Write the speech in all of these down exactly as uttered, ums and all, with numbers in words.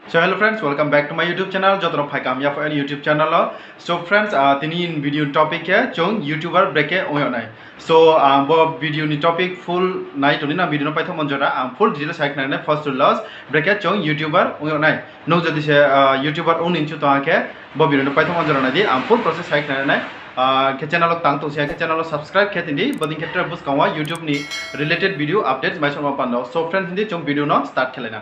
So hello friends, welcome back to my YouTube channel. Joto no phaikam yapho ani YouTube channel o. So friends, tini video topic khe chung YouTuber brekhe ong yag nai. So bo video ni topic full nai tong di, nang video no paithoh manjora ang full detail sai khnari nai first to last, brekhe chung YouTuber ong yag nai. Nung jodi se YouTuber ong ni chu tong ha khe, bo video no paithoh manjora nai di, ang full process sai khnari nai. Khe channel o tang tong si ha khe channel o subscribe khe tong di, bodei khe tre buskang wo YouTube ni related video updates mai songma panda. So friends, tini chung video no start khe lai na.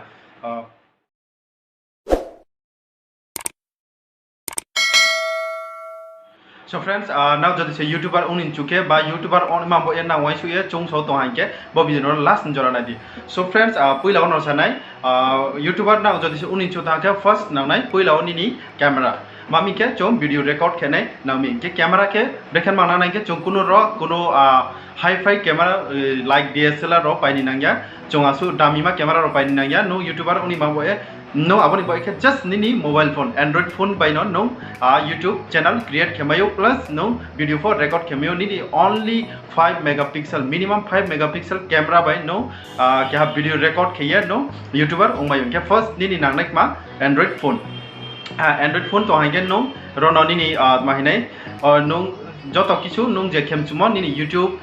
So friends, nang jodi se YouTuber ong ni chu khe ba YouTuber ong ma bo ye nang uaingsouh ye choungsa tong ha hing khe, bo video no last ni jora nai di. So friends, poila wo no sa nai, YouTuber nang jodi se ong ni chu tong ha khe first nang nai poila wo nini camera. Ma mi khe chung video record khe nai nang mi. Hing khe camera khe brekhe mang nang nai khe chung kuno ro, kuno hi-fi camera, like D S L R ro pai ni nang ya. Chung asuh damima camera ro pai ni nang ya. Nung YouTuber ong ni ma bo ye, nung abo ni bo ye khe just nini mobile phone, Android phone bai no nung YouTube channel create khe mai ou, plus nung video pho record khe mai ou, nini only five megapixel, minimum five megapixel camera bai nung keha video record khe ye nung YouTuber ong mai ou. Hing khe first nini nang nai kma Android phone. Android phone tong ha hing khe nung ro no nini, ma hing nai, nung joto kisu nung je khe mchumo nini YouTube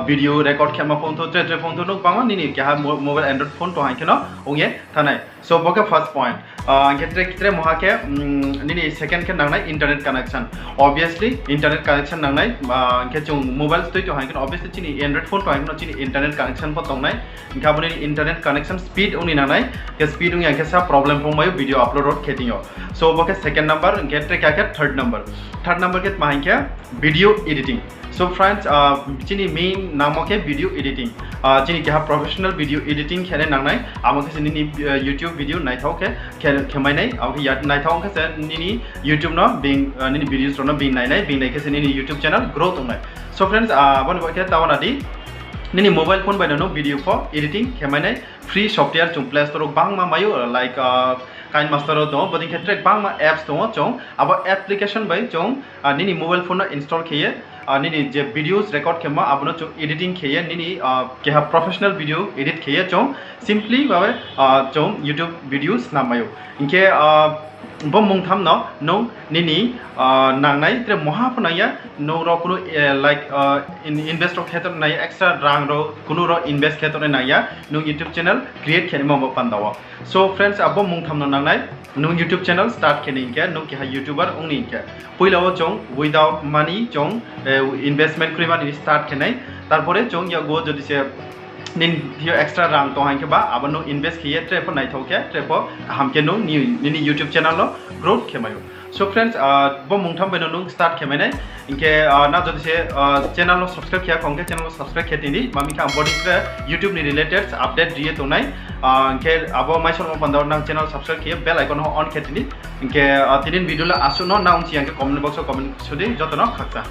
video record khe ma phone tho, tre tre phone tho, nung bangma nini keha mobile Android phone tong ha hing khe no ong ye thanng nai. So bo khe first point. Hing khe tre, tre mungha khe, nini second khe nang nai internet connection. Obviously internet connection nang nai, hing khe chung mobile tui tong ha hing khe no obviously chini Android phone tong ha hing khe no chini internet connection pho tong nai. Hing khe abo nini internet connection speed ong ni nang nai, hing khe speed ong ya hing khe sa problem pho mai ou video upload rod khe thing yo. So bo khe second number, hing khe tre khe third number. Third number khe tma hing khe video editing. So friends, chini main nangmo khe video editing. Chini keha professional video editing khe nai nang nai, abo khe se nini YouTube video naithao khe, khe mai nai, abo khe ya naithao ong khe se nini YouTube no being, nini videos rao no being nai nai, being nai khe se nini YouTube channel growth ong nai. So friends, abo ni bo khe taoh na di, nini mobile phone bai no nung video pho editing khe mai nai. Free software chung Play Store wo bangma mai ou, like KineMaster wo tong ou, bodei khe tre bangma apps tong ou, chung abo application bai chung nini mobile phone no install khe ye, nini je videos record khemo abo no chung editing khe ye, nini keha professional video edit khe ye chung simply babe chung YouTube video snam mai ou. Hing khe bo mungtham no nung nini nang nai tre mungha pho nang ya, nung ro kuno, like, invest rao khe to nai, extra rang rao kuno ro invest khe to nai nang ya, nung YouTube channel create khe naima bo panda wo. So friends, abo mungtham no nang nai, nung YouTube channel start khe ni hing khe, nung keha YouTuber ong ni hing khe, poila wo chung without money chung investment kroima ni start khe nai. Tarpore chung yakgu wo jodi se nini thing yo extra rang tong ha hing khe ba abo nung invest khe ye tre pho naithao khe, tre pho kaham khe nung nini YouTube channel no growth khe mai ou. So friends, bo mungtham bai no nung start khe mai nai. Hing khe nang jodi se channel no subscribe khe ya khong khe channel no subscribe khe tong di, ma mi khe ang bodei tre YouTube ni related update ri ye tong nai. Hing khe abo mai songmo panda wo nang channel subscribe khe ye bell icon ho on khe tong di. Hing khe tini ni video le asuh no, nang si ya hing khe comment box wo comment soi di, joto no khakchang.